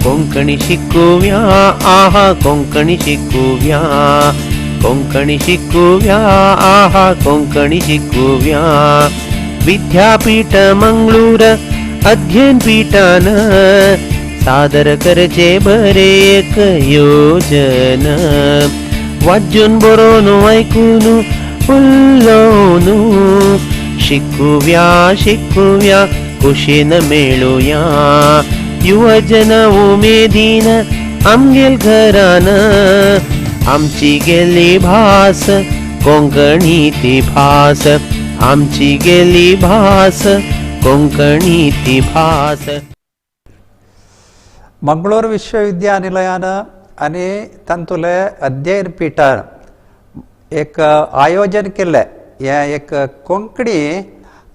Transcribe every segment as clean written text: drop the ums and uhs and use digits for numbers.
कोंकणी शिकूया आहा कोंकणी शिकूया, कोंकणी शिकूया आहा कोंकणी शिकूया। विद्यापीठ मंगळूर अध्ययन पीठान सादर करचे बरे एक योजन। वाचून बरोवन ऐकून उलोवन शिकूया शिकूया कुशीन मेळुया। युवजन उमेदीन आमगेल घरान आमची गेली भास कोंकणी ती भास, आमची गेली भास कोंकणी ती भास। मंगळूर विश्वविद्यानिलयान आनी तातूंतले अध्ययन पीठान एक आयोजन केल्लें। हें एक कोंकणी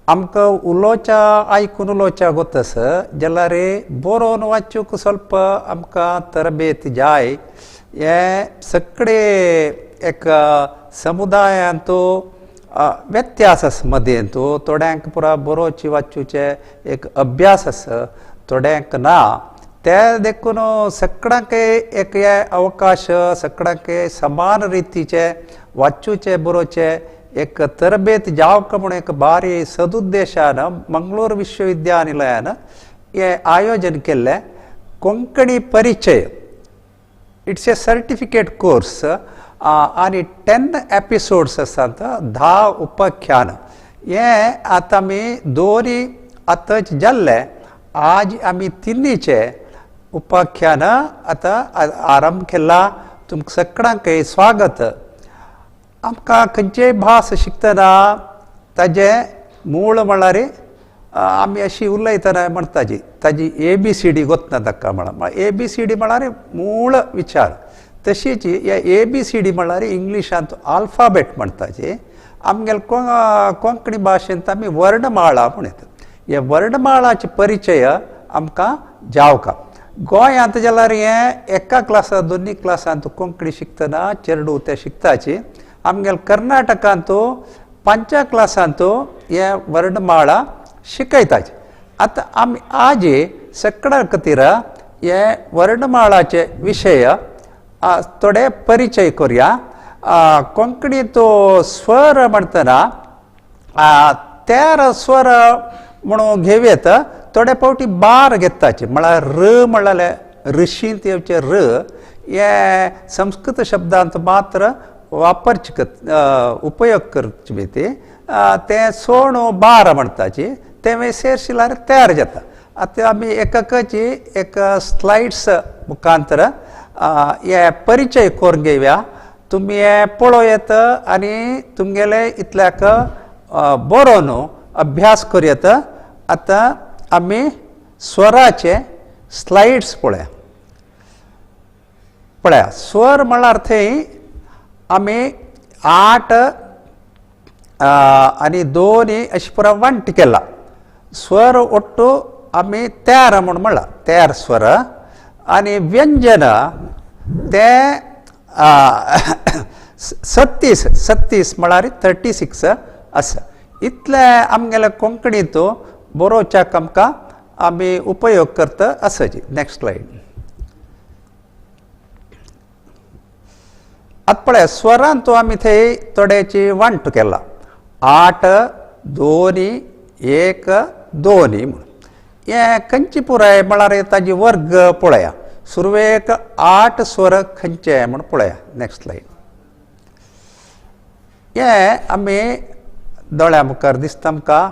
आमकां उलोवच्या आयकून उलोवच्या गोत आसा जाल्यार बरोवन वाचूंक स्वल्प आमकां तरबेत जाय। हें सगळे एक समुदायांत व्यत्यास आसा मदें, थोड्यांक पुरा बरोवची वाचूचे एक अभ्यास आसा, थोड्यांक ना। ते देखून सगळ्यांक एक हे अवकाश, सगळ्यांक समान रितीचे वाचूचे बरोवचे एक तरबेत जावंक म्हूण एक बारी सदुद्देशान मंगळूर विश्वविद्यानिलयान हें आयोजन केल्लें। कोंकणी परिचय it's a certificate course आनी 10 एपिसोड्स आसात, 10 उपाख्यान। हें आतां आमी दोनी आतांच जाल्लें, आज आमी तिन्नीचे उपाख्यान आतां आरंभ केला। तुमकां सगळ्यांक स्वागत। आमकां खंयचीय भास शिकतना ताजें मूळ म्हळ्यार आमी अशी उलयतना म्हणटाची ताजी ए बी सी डी गोतना ताका म्हळ्यार ए बी सी डी म्हळ्यार मूळ विचार। तशीच ए बी सी डी म्हळ्यार इंग्लिशांत आल्फाबेट म्हणटाची, आमगेले कोंकणी भाशेंत आमी वर्णमाळा म्हणटात। हे वर्णमाळाचे परिचय आमकां जावका। गोंयांत जाल्यार हें एका क्लासांत दोनी क्लासांत कोंकणी शिकतना चेडूं ते शिकताची। आमगेले कर्नाटकांत 5 क्लासांत हे वर्णमाळा शिकयताची। आतां आमी आज सगळ्या खातीर हे वर्णमाळाचे विशय थोडे परिचय करुया। कोंकणींत स्वर म्हणटना 13 स्वर म्हणून घेवयेत, थोडे फावटी 12 घेताचे। म्हळ्यार र म्हणल्यार ऋषींत येवचे र हे संस्कृत शब्दांत मात्र वापरचे उपयोग करचे बी ते तें सोण 12 म्हणटाचे, तें सेरशिल्यार तयार जाता। आतां आमी एकाची एक स्लायड्स मुखांतर हे परिचय करून घेवया। तुमी हें पळोवयेत आनी तुमगेले इतल्याक बरोवन अभ्यास करूं. आतां आमी स्वराचे स्लायड्स पळया. पळया स्वर म्हळ्यार थंय आमी 8 आनी 2 अशें पुरा वांट केला. स्वर ಒಟ್ಟು आमी 13 म्हूण म्हणला, 13 स्वर. आनी व्यंजन ते 37 म्हळ्यार 36 आसा. इतले आमगेले कोंकणींत बरोवच्याक आमकां आमी उपयोग करता आसा. Next slide. आतां पळय स्वरांत आमी थंय थोड्याची वांट केला, 8 2 1 2 म्हूण. हें खंयची पुराय म्हळ्यार ताजी वर्ग पळया. सुरवेक 8 स्वर खंयचे म्हूण पळया. Next slide. हें आमी दोळ्या मुखार दिसता आमकां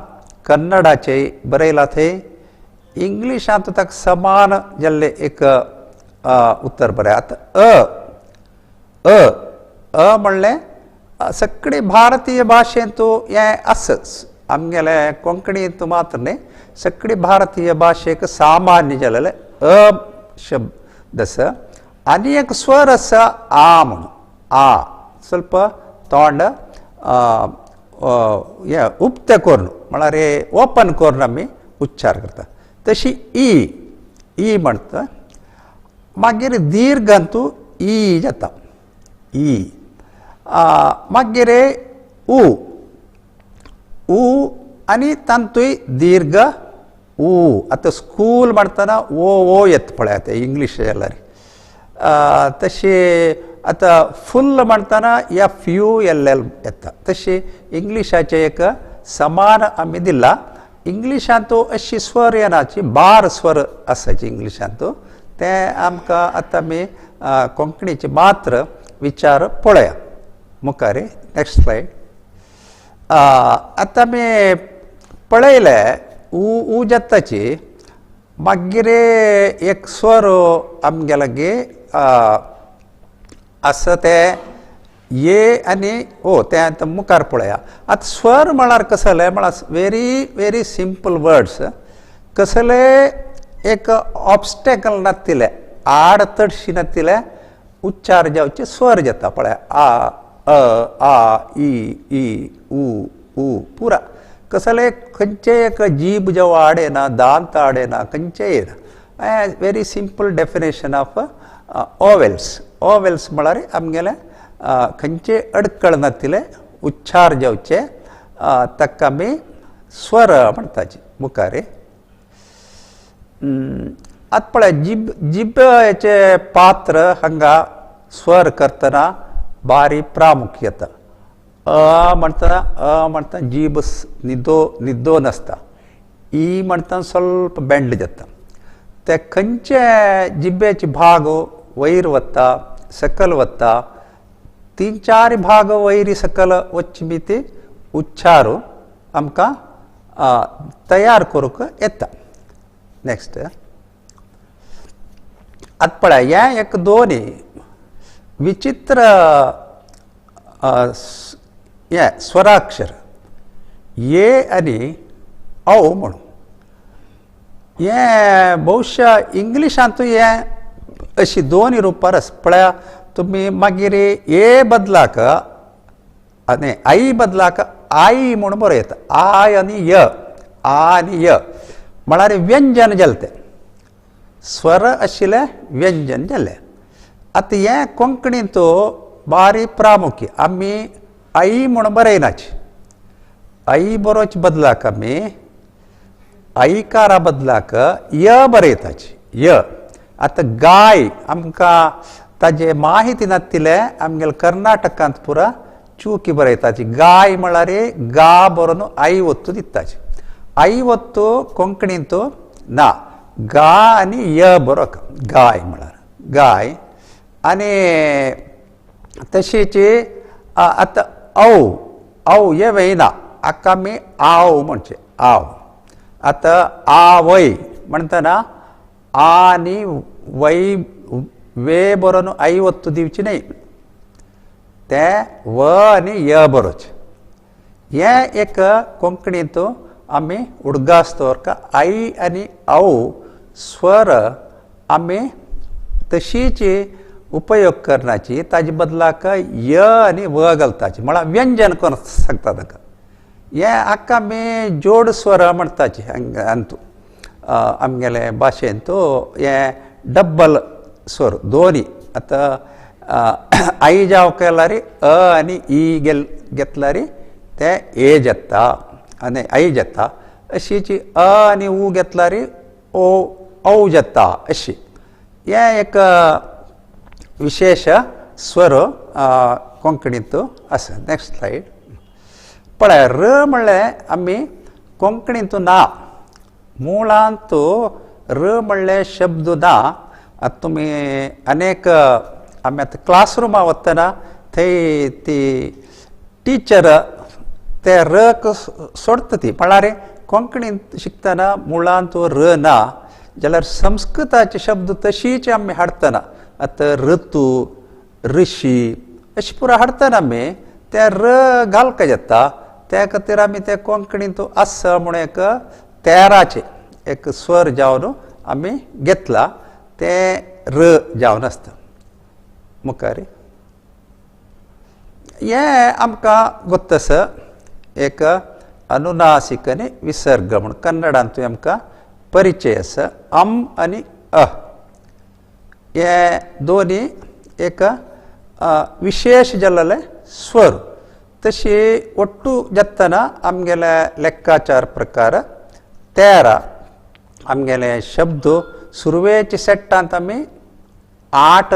कन्नडाचे बरयला थंय, इंग्लिशांत ताका समान जाल्लें एक उत्तर बरयात. अ अ अ म्हणलें सगळे भारतीय भाशेंत हें आसच, आमगेले कोंकणींत मात्र न्ही, सगळे भारतीय भाशेक सामान्य जालेलें अ शब्द आसा. आनी एक स्वर आसा आ म्हणून. आ स्वल्प तोंड हें उक्तें करून म्हळ्यार ओपन करून आमी उच्चार करता. तशी ई ई म्हणटा. मागीर दीर्घांतू ई जाता ई. मागीर उ उ आनी तातूंय दीर्घ ऊ आतां स्कूल म्हणटना ओ ओ येता पळय आतां इंग्लीश जाल्यार. तशें आतां फुल्ल म्हणटना एफ यू एल एल येता. तशें इंग्लिशाचें एक समान आमी दिला. इंग्लिशांत अशी स्वर येनाची, बार स्वर आसाची इंग्लिशांत. तें आमकां आतां आमी कोंकणीचे मात्र विचार पळया मुखार. Next slide. आतां आमी पळयलें ऊ ऊ जाताची. मागीर एक स्वर आमगे लागीं आसा तें ये आनी ओ, तें आतां मुखार पळया. आतां स्वर म्हळ्यार कसलें म्हळ्यार व्हेरी व्हेरी सिंपल वर्ड्स. कसले एक ऑब्स्टेकल नातिल्लें, आड तडशी नातिल्लें उच्चार जावचे स्वर जाता पळय. आ अ आ इ ई उ ऊ पुरा कसले खंयचे एक जीब जावं आड येना, दांत आड येना, खंयचेय येना. Very simple definition of vowels. Vowels म्हळ्यार आमगेलें खंयचे अडकळ नातिल्लें उच्चार जावचे ताका आमी स्वर म्हणटाची. मुखार आतां पळय जीब जिबेचें पात्र हांगा स्वर करतना बारी प्रामुख्यता. अ म्हणटना अ म्हणटना जीब न्हिदो न्हिदो नासता. ई म्हणटना स्वल्प बेंड जाता. ते खंयचे जिबेचे भाग वयर वता सकल वता, तीन चार भाग वयर सकल वचची बी ती उच्चार आमकां तयार करूंक येता. नेक्स्ट. आतां पळय हें एक दोनी विचित्र हें स्वराक्षर ये आनी औ म्हणून. हें बहुशा इंग्लिशांतूय हें अशी दोन रुपार आसा. पळया तुमी मागीर ए बदलाक आनी आई बदलाक आई म्हूण बरयता. I आनी य, आ आनी य म्हळ्यार व्यंजन जालें तें, स्वर आशिल्लें व्यंजन जालें. आतां हें कोंकणींत बारी प्रामुख्य आमी आई म्हूण बरयनाची. आई बरोवचे बदलाक आमी आईकारा बदलाक य बरयताची य. आतां गाय आमकां ताजे माहिती नातिल्लें आमगेले कर्नाटकांत पुरा चुकी बरयताची. गाय म्हळ्यार गा बरोवन आई वत्तू दिताची. आई वत्तू कोंकणींत ना, गा आनी य बरोवप गाय म्हळ्यार गाय. आनी तशीच आतां औ औ हें वयना, हाका आमी आव म्हणचें आव. आतां आवय म्हणटना आ आनी वय वे बरोवन आई वत्तू दिवची न्हय, तें व आनी य बरोवचें. हें एक कोंकणींत आमी उडगास दवरता. आई आनी औ स्वर आमी तशीच उपयोग करनाची, ताजे बदलाक य आनी व घालताची म्हळ्यार व्यंजन करून सांगता ताका. हें हाका आमी जोड स्वर म्हणटाची हातूंत आमगेले भाशेंत हें डब्बल स्वर दोनी. आतां आई जावं केल्यार अ आनी ई घेतल्यार तें ए जाता आनी आई जाता. अशीच अ आनी ऊ घेतल्यार ओ औ जाता. अशी हें एक विशेश स्वर कोंकणींत आसा. Next slide. पळय र म्हणलें आमी कोंकणींत ना, मुळांत र म्हणलें शब्द ना. आतां तुमी अनेक आमी आतां क्लासरुमा वतना थंय ती टिचर ते रक सोडटा ती. म्हळ्यार कोंकणींत शिकतना मुळांत र ना जाल्यार संस्कृताचे शब्द तशीच आमी हाडटना. आतां ऋतू ऋषी अशें पुरो हाडटना आमी ते र घालका जाता. त्या खातीर आमी ते कोंकणींत आसा म्हूण एक तेराचे एक स्वर जावन आमी घेतला तें र जावन आसता. मुखार हें आमकां गोत्त आसा एक अनुनासीक आनी विसर्ग म्हूण कन्नडांतूय आमकां परिचय आसा. अम आनी अ हे दोनी एक विशेश जाल्ले स्वर. तशी ಒಟ್ಟು जातना आमगेले लेक्काचार प्रकार 13 आमगेले शब्द सुरवेच्या सेट्टांत आमी 8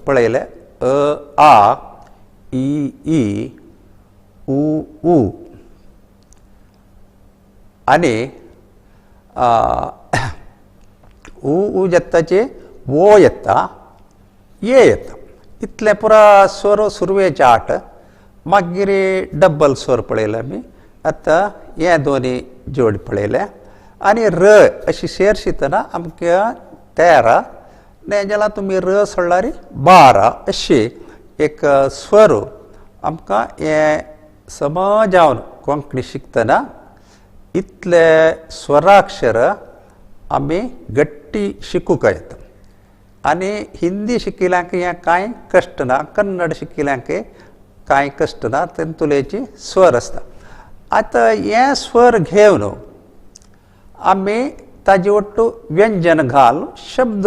पळयले, अ आ इ ई उ ऊ आनी उ ऊ येताचे वो येता ये येता, इतले पुरा स्वर सुरवेचे 8. मागीर डब्बल स्वर पळयले आमी, आतां हे दोनी जोड पळयले आनी र अशी शेर शितना आमकां 13 जाल्यार तुमी र सोडल्यार 12 अशी एक स्वर आमकां हें समजावन कोंकणी शिकतना इतले स्वराक्षर आमी गट्टी शिकूंक येता. आनी हिंदी शिकिल्ल्यांक हें कांय कश्ट ना, कन्नड शिकिल्ल्यांक कांय कश्ट ना, तेंतुलेची स्वर आसता. आतां हें स्वर घेवन आमी ताजे ಒಟ್ಟು व्यंजन घालून शब्द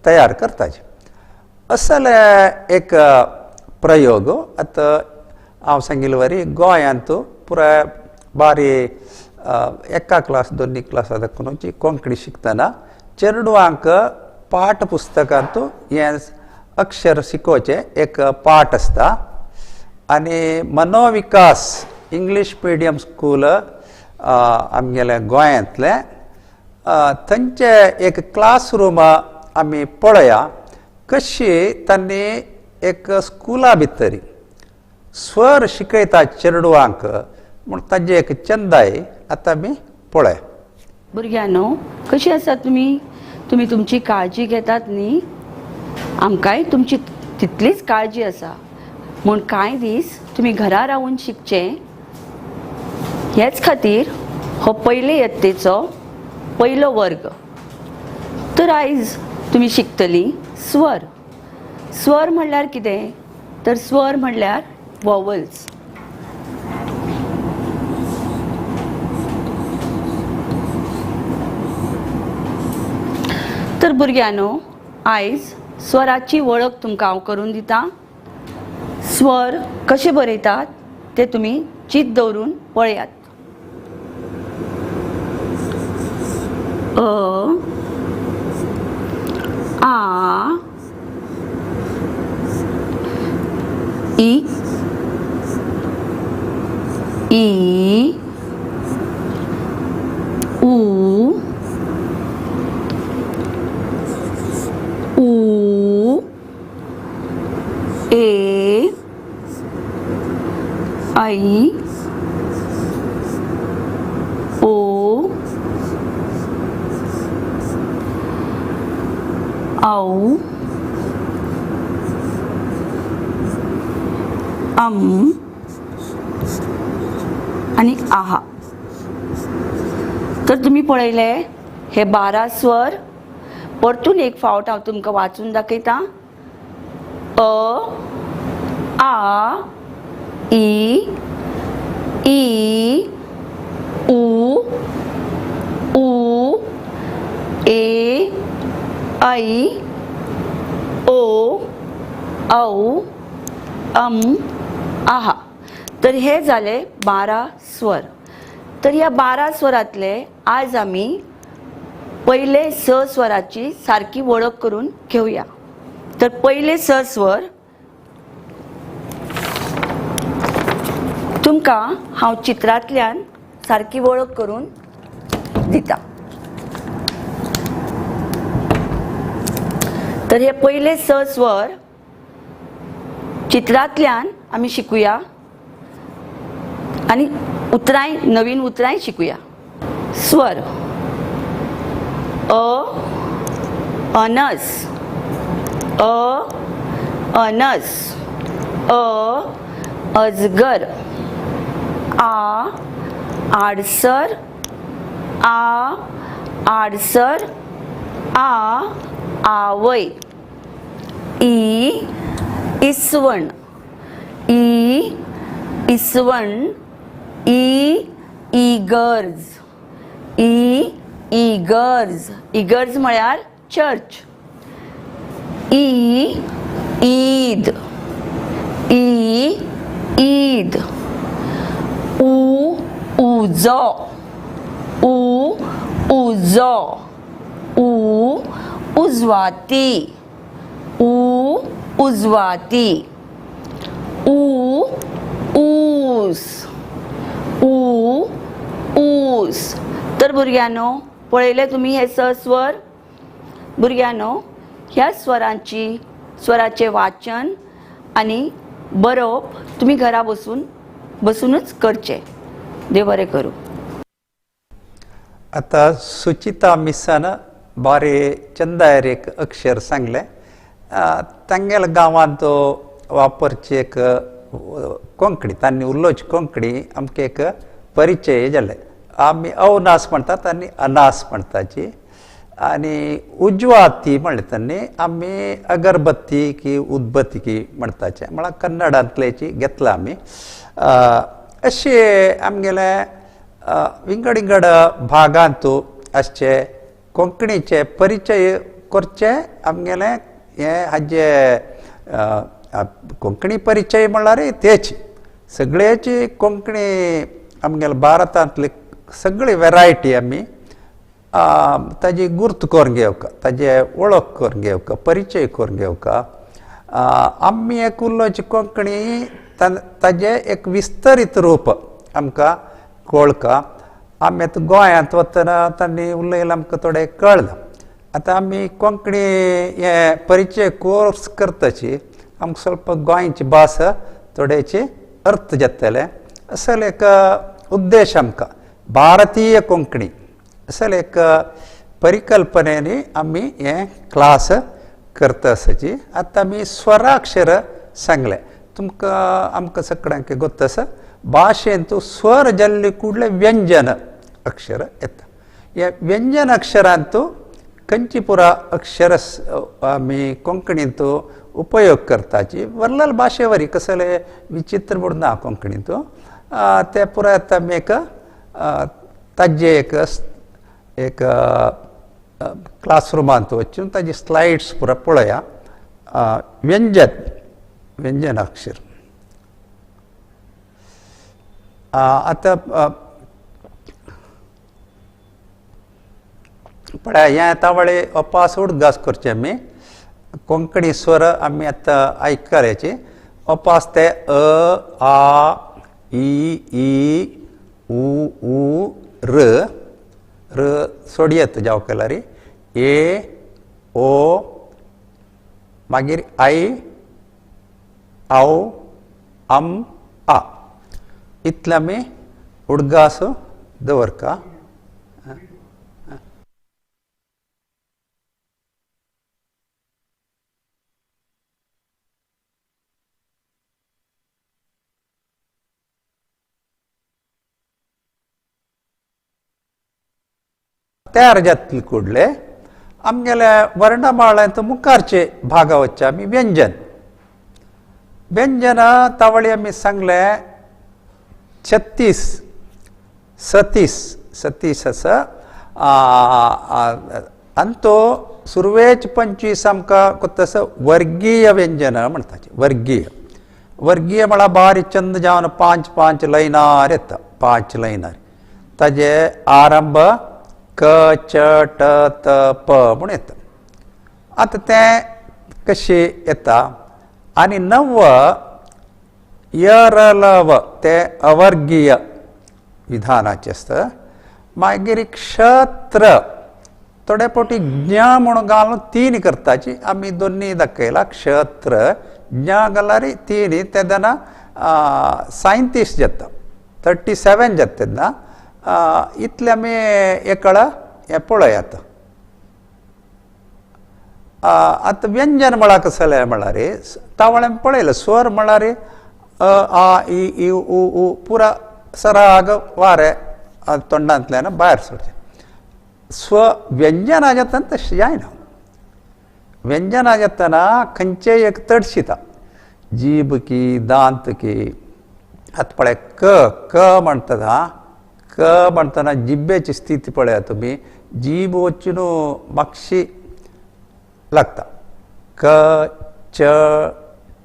तयार करताचे. असले एक प्रयोग आतां हांव सांगिल्ले वरी गोंयांत पुराय बारी एका क्लास दोन्ही क्लासा दाखोवन कोंकणी शिकतना चेडवांक पाठ पुस्तकांत हें अक्षर शिकोवचें एक पाठ आसता. आनी मनोविकास इंग्लीश मिडियम स्कूल आमगेल्या गोंयांतलें थंयचे एक क्लासरूम आमी पळया कशी तांणी एक स्कुला भितर स्वर शिकयता चेडवांक म्हूण ताजें एक चंदाय आतां आमी पळया. भुरग्यांनो कशी आसात तुमी? तुमी तुमची काळजी घेतात न्ही? आमकांय तुमची तितलीच काळजी आसा म्हूण कांय दीस तुमी घरा रावून शिकचें हेच खातीर हो पयले यत्तेचो पयलो वर्ग. तर आयज तुमी शिकतलीं स्वर. स्वर म्हणल्यार कितें? तर स्वर म्हणल्यार वॉवल्स. तर भुरग्यांनो आयज स्वराची वळख तुमकां हांव करून दितां. स्वर कशे बरयतात ते तुमी चिंत दवरून पळयात. अ आ इ ई उ ऊ ए ऐ ओ औ अम आनी आहा. तर तुमी पळयले हे 12 स्वर. परतून एक फावट हांव तुमकां वाचून दाखयता. अ आ इ ई उ ऊ ए ऐ ओ औ अम आहा. तर हे जाले 12 स्वर. तर ह्या 12 स्वरांतले आज आमी पयले 6 स्वराची सारकी वळख करून घेवया. तर पयले 6 स्वर तुमकां हांव चित्रांतल्यान सारकी वळख करून दिता. तर हे पयले 6 स्वर चित्रांतल्यान आमी शिकुया आनी उतरांय नवीन उतरांय शिकुया. स्वर अ अनस, अ अनस, अ अजगर, आ आडसर, आ आडसर, आ आवय, ई इसवण, ई इसवण, ई इगर्ज, ई इगर्ज, इगर्ज म्हळ्यार चर्च, ई ईद, ई ईद, उ उजो, उ उजो, उजवाती, उ उजवाती, उ ऊस, उ ऊस. तर भुरग्यांनो पळयले तुमी हे स स्वर. भुरग्यांनो ह्या स्वरांची स्वराचें वाचन आनी बरोवप तुमी घरा बसून बसूनच करचें. देव बरें करूं. आतां सुचिता मिसान बारे चंदायर एक अक्षर सांगलें. तांगेल्या गांवांत वापरची एक कोंकणी, तांणी उलोवची कोंकणी आमकां एक परिचय जाले. आमी अवनास म्हणटात आनी अनास म्हणटाची. आनी उजवाती म्हणलें तांणी, आमी अगरबत्ती की उदबत्ती की म्हणटाचे, म्हळ्यार कन्नडांतल्याची घेतला आमी. अशें आमगेले विंगड विंगड भागांत आसचे कोंकणीचे परिचय करचे आमगेले हे हाजे कोंकणी परिचय म्हणल्यार तेच सगळ्याची कोंकणी आमगेले भारतांतली सगळी वेरायटी आमी ताजी गुर्त करून घेवका, ताजे वळख करून घेवका, परिचय करून घेवका. आमी एक उलोवची कोंकणी ताजें एक विस्तरीत रूप आमकां कळका. आमी आतां गोंयांत वतना तांणी उलयलें आमकां थोडें कळना. आतां आमी कोंकणी हे परिचय कोर्स करताची आमकां ಸ್ವಲ್ಪ गोंयची भास थोडेची अर्थ जातले असो एक उद्देश आमकां भारतीय कोंकणी असो एक परिकल्पनेनी आमी हे क्लास करता आसाची. आतां आमी स्वराक्षर सांगलें तुमकां, आमकां सगळ्यांक गोत्त आसा भाशेंत स्वर जाल्ले कुडले व्यंजन अक्षर येता. ह्या व्यंजन अक्षरांत खंयची पुरा अक्षर आमी कोंकणींत उपयोग करताची वरलाल भाशेवरी कसले विचित्र म्हूण ना कोंकणींत ते पुराय आतां आमी एक ताजे एक एक क्लासरुमांत वचून ताजी स्लायड्स पुरा पळया. व्यंजन व्यंजन अक्षर आतां पळया हें आतां वळे अपास उडगास करचे आमी कोंकणी स्वर आमी आतां आयकल्याची अपास ते अ आ इ ई उ ऊ र र सोडयत जावं केल्यार ए ओ मागीर I औ अम आ इतले आमी उडगास दवरका. तयार जातले कुडले आमगेले वर्णमाळ्यांत मुखारचे भागा वच्चे आमी व्यंजन व्यंजना तावळी आमी सांगले 36 37 37 आसा. आनी तो सुरवेच 25 आमकां कोत्ता आसा वर्गीय व्यंजन म्हणटाचे. वर्गीय वर्गीय म्हळ्यार बारीक चंद जावन 5 5 लायनार येता, 5 लायनार ताजे आरंभ क च ट त प म्हूण येता. आतां तें कशें येता आनी 9 य र ल व ते अवर्गीय विधानाचें आसता. मागीर क्षत्र थोडे फावटी ज्ञ म्हूण घालून 3 करताची आमी दोन्ही दाखयला. क्षत्र ज्ञ घाल्यार 3 तेन्ना 37 जाता, 37 जाता तेन्ना. इतले आमी एकळा हें पळयात. आतां व्यंजन म्हळ्यार कसलें म्हळ्यार तावळें पळयलें स्वर म्हळ्यार अ आ इ ई उ ऊ पुरा सराग वारें तोंडांतल्यान भायर सोडचें. स्व व्यंजनां जातना तशें जायना. व्यंजनां जातना खंयचेय एक तडशिता जीब की दांत की. आतां पळय क क म्हणटना क म्हणटना जिब्बेची स्थिती पळया तुमी, जीब वचून मातशी लागता. क च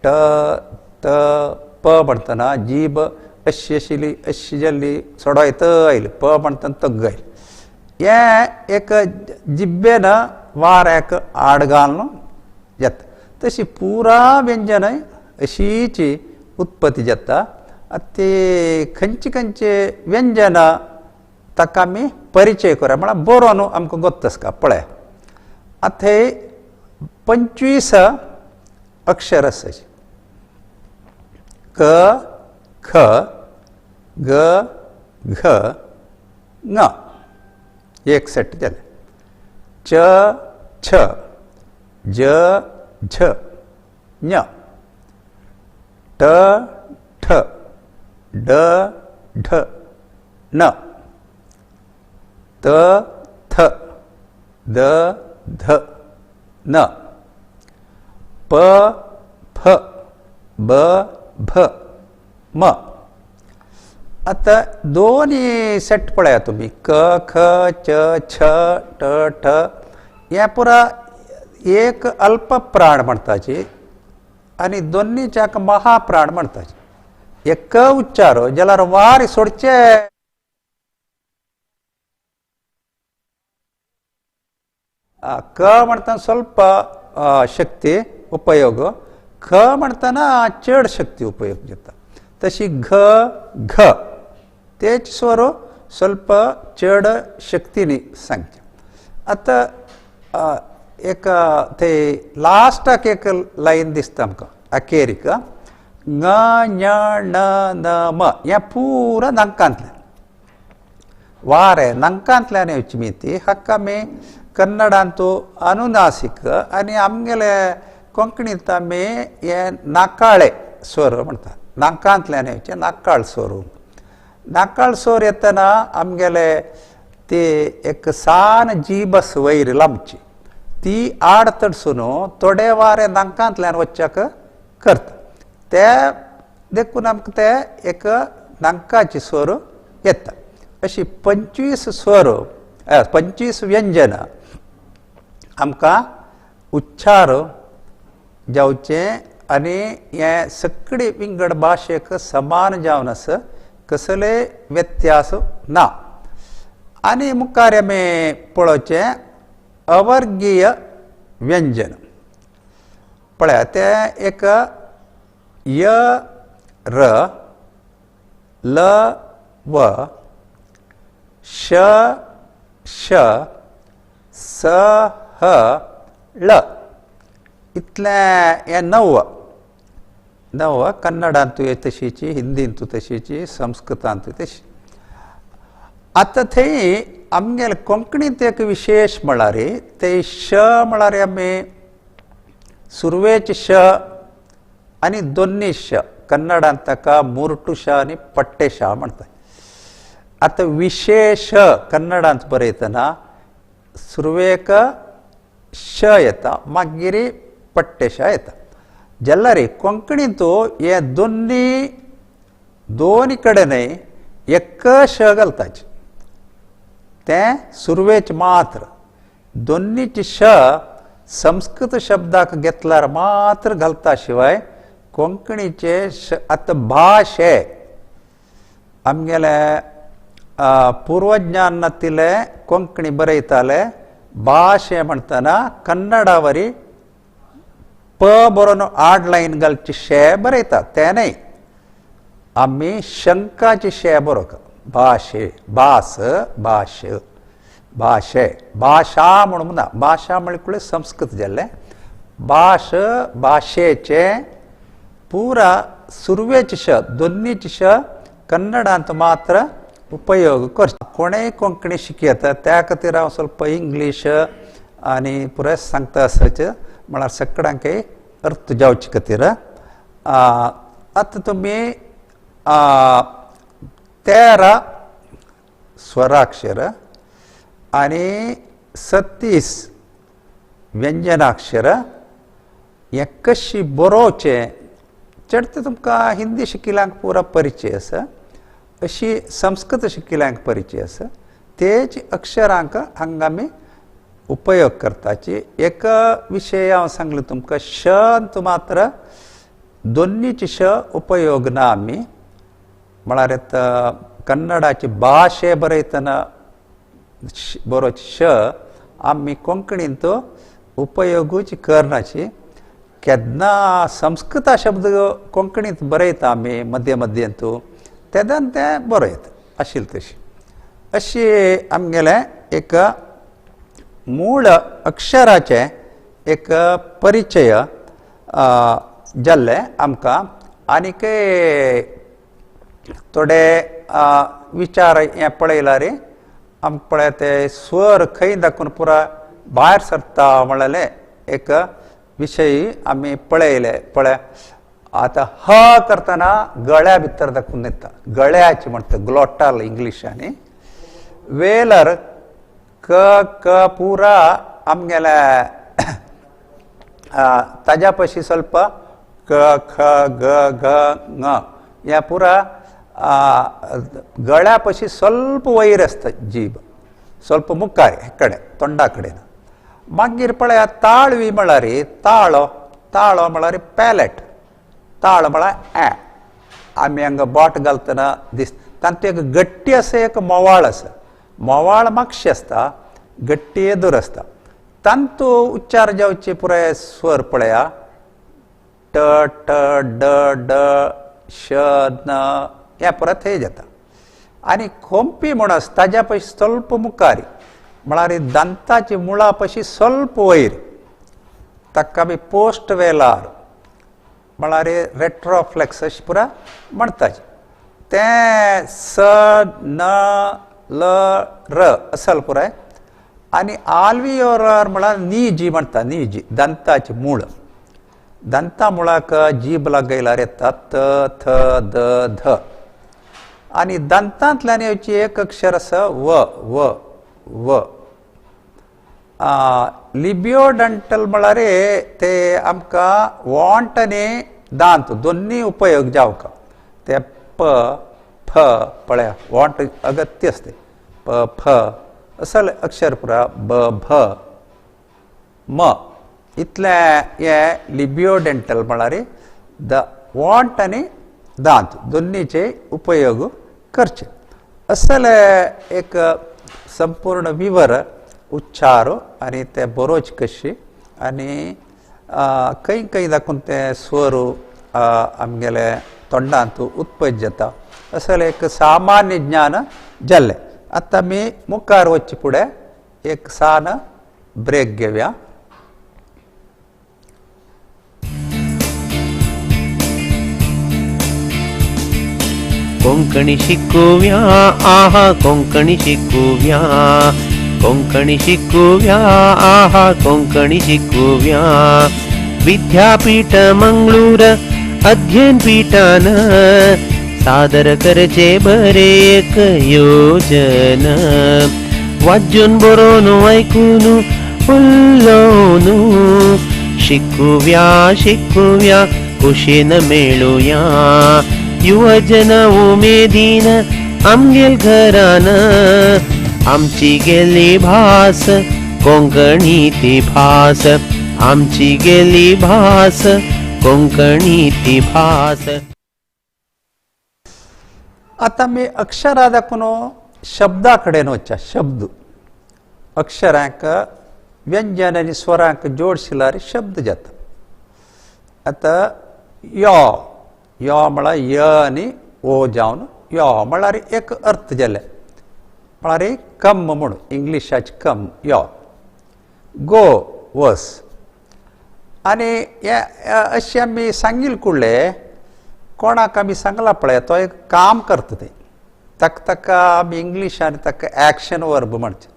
ट त प म्हणटना जीब अशी आशिल्ली अशी जाल्ली सोडयत आयली, प म्हणटना तग्ग आयली. हें एक जिब्बेन वाऱ्याक आड घालून जाता. तशी पुरा व्यंजनां अशीच उत्पत्ती जाता. ते खंयचे खंयचे व्यंजनां ताका आमी परिचय करूया म्हळ्यार बरोवन आमकां गोत्त आसता. पळय आतां हे 25 अक्षर आसा. क, ख, ग, घ, ङ एक सेट जालें. च, छ, ज, झ, ञ, ट, ठ, ड, ढ, ण, त, थ, the, ध, न, प, फ, ब, भ, म. आतां दोनी सेट पळया तुमी. क, ख, च, छ, ट, ठ हें पुरा एक अल्प प्राण म्हणटाची आनी दोनीच्याक महाप्राण म्हणटाची. एक उच्चार जाल्यार वार सोडचे. क म्हणटाना स्वल्प शक्ती उपयोग, ख म्हणटाना चड शक्ती उपयोग जाता. तशी घ, घ तेच स्वर स्वल्प चड शक्तीनी सांगचे. आतां एक ते लास्टाक एक लायन दिसता आमकां अखेरीक ङ, ञ, ण, न, म हें पुरा नांकांतल्यान वारें नांकांतल्यान येवची मी ती हाका आमी कन्नडांतू अनुनासीक आनी आमगेले कोंकणींत आमी हे नाकाळे स्वर म्हणटात. नाकांतल्यान येवचे नाकाळ स्वर. नाकाळ स्वर येतना आमगेले ते एक सान जीब आसा वयर लांबची ती आड तडसून थोडे वारें नाकांतल्यान वचच्याक करता. ते देखून आमकां ते एक नाकाचे स्वर येता. अशी 25 स्वर 25 व्यंजनां आमकां उच्चार जावचे आनी हे सगळे विंगड भाशेक समान जावन आसा, कसले व्यत्यास ना. आनी मुखार आमी पळोवचें अवर्गीय व्यंजन. पळया तें एक य, र, ल, व, श, श, स, ह, ळ इतलें हें 9 9 कन्नडांतूय तशीची, हिंदींतू तशीची, संस्कृतांतूय तशी. आतां थंय आमगेले कोंकणींत एक विशेश म्हळ्यार ते श म्हळ्यार आमी सुरवेच श आनी दोन्ही श, कन्नडांत ताका मुरटू श आनी पट्टे श म्हणटात. आतां विशेश कन्नडांत बरयतना सुरवेक श येता, मागीर पट्टे श येता. जाल्यार कोंकणींत हे दोन्ही दोनी कडेन एक श घालताचे, तें सुरवेच मात्र. दोन्हीचे श संस्कृत शब्दाक घेतल्यार मात्र घालता शिवाय कोंकणीचे श. आतां भाशे आमगेले पूर्वज्ञानांतले कोंकणी बरयताले भाशे म्हणटना कन्नडावरी प बरोवन आड लायन घालची शे बरयता, तें न्हय. आमी शंकाची शे बरोवप. भाशे, भास, भाश, भाशे, भाशा म्हणून ना. भाशा म्हळ्यार संस्कृत जालें. भाश, भाशेचे पुरा सुरवेचे श, दोन्हीचे श कन्नडांत मात्र उपयोग करचो. कोणेय कोंकणी शिकयता त्या खातीर हांव स्वल्प इंग्लीश आनी पुराय सांगता आसच म्हळ्यार सगळ्यांकय अर्थ जावचे खातीर. आतां तुमी 13 स्वराक्षर आनी 36 व्यंजनाक्षर हें कशी बरोवचें चडते तुमकां हिंदी शिकिल्ल्यांक पुरा परिचय आसा, अशी संस्कृत शिकिल्ल्यांक परिचय आसा. तेच अक्षरांक हांगा आमी उपयोग करताची. एक विशय हांव सांगलो तुमकां, शंत मात्र दोन्हीचे श उपयोग ना आमी. म्हळ्यार आतां कन्नडाची भाशे बरयतना बरोवचे श आमी कोंकणींत उपयोगूच करनाची. केन्ना संस्कृत शब्द कोंकणींत बरयता आमी मध्य मध्यंतू तेन्ना तें बरयता आशिल्लें तशें. अशी आमगेलें एक मूळ अक्षराचें एक परिचय जाल्लें आमकां. आनीक थोडे विचार हें पळयल्यार आमकां पळय ते स्वर खंय दाखोवन पुरा भायर सरता म्हणलें एक विशय आमी पळयले. पळय आतां ह करतना गळ्या भितर दाखोवन येता, गळ्याचे म्हणटा ग्लोटल इंग्लिशांनी. वेलर क क पुरा आमगेले ताज्या पशी ಸ್ವಲ್ಪ क ख ग घ ङ ह्या पुरा गळ्या पशी ಸ್ವಲ್ಪ वयर आसता जीब, ಸ್ವಲ್ಪ मुखार कडेन तोंडा कडेन. मागीर पळया ताळवी म्हळ्यार ताळो, ताळो म्हळ्यार पॅलेट, ताळ म्हळ्यार ए आमी हांगा बोट घालतना दिस तांतूं एक गट्टी आसा, एक मोवाळ आसा. मोवाळ मातशें आसता, गट्टी एदूर आसता. तांतू उच्चार जावचे पुराय स्वर पळया ट ट ड ड श न हें पुराय थंय जाता. आनी खोंपी म्हूण आसा ताज्या पशी स्वल्प मुखार म्हळ्यार दंताची मुळा पशी स्वल्प वयर, ताका आमी पोस्ट वेलार म्हळ्यार रेट्रोफ्लेक्स अशें पुराय म्हणटाचे. तें स न ल र असल पुराय. आनी आल्वियोरार म्हळ्यार नी जी म्हणटा, नी जी दंताची मूळ, दंता मुळाक जीब लागयल्यार येता त थ the ध. आनी दंतांतल्यान येवची एक अक्षर आसा व व व. लिबियोडंटल म्हळ्यार ते आमकां वॉंट आनी दांत दोन्ही उपयोग जावका. ते प फ पळया वॉंट अगत्य आसता, प फ असल अक्षर पुरा ब भ म इतलें हें लिबियोडेंटल म्हळ्यार the want आनी दांत दोन्हीचे उपयोग करचे. असले एक संपूर्ण विवर उच्चार आनी ते बरोवचे कशी आनी खंय खंय दाखोवन ते स्वर आमगेले तोंडांत उत्पत्ती जाता असलें एक सामान्य ज्ञान जाल्लें. आतां आमी मुखार वचचे फुडें एक सान ब्रेक घेवया. कोंकणी शिकूया आहा कोंकणी शिकूया, कोंकणी शिकूया आहा कोंकणी शिकूया. विद्यापीठ मंगळूर अध्ययन पीठान सादर करचे बरे एक योजन. वाजून बरोवन ऐकून उलोवन शिकूया शिकूया कुशीन मेळुया. युवजन उमेदीन आमगेल घरान आमची गेली भास कोंकणी ती भास, आमची गेली भास कोंकणी ती भास. आतां आमी अक्षरां दाखोवन शब्दा कडेन वचया. शब्द अक्षरांक व्यंजन आनी स्वरांक जोडशिल्यार शब्द जाता. आतां यो यो म्हळ्यार य आनी ओ जावन यो म्हळ्यार एक अर्थ जाले, म्हळ्यार कम म्हूण इंग्लिशाचें कम यो, गो वस. आनी हे अशें आमी सांगील कुडले कोणाक आमी सांगलां पळय तो एक काम करता तें, ताका ताका आमी इंग्लिशान ताका एक्शन वर्ब म्हणचें,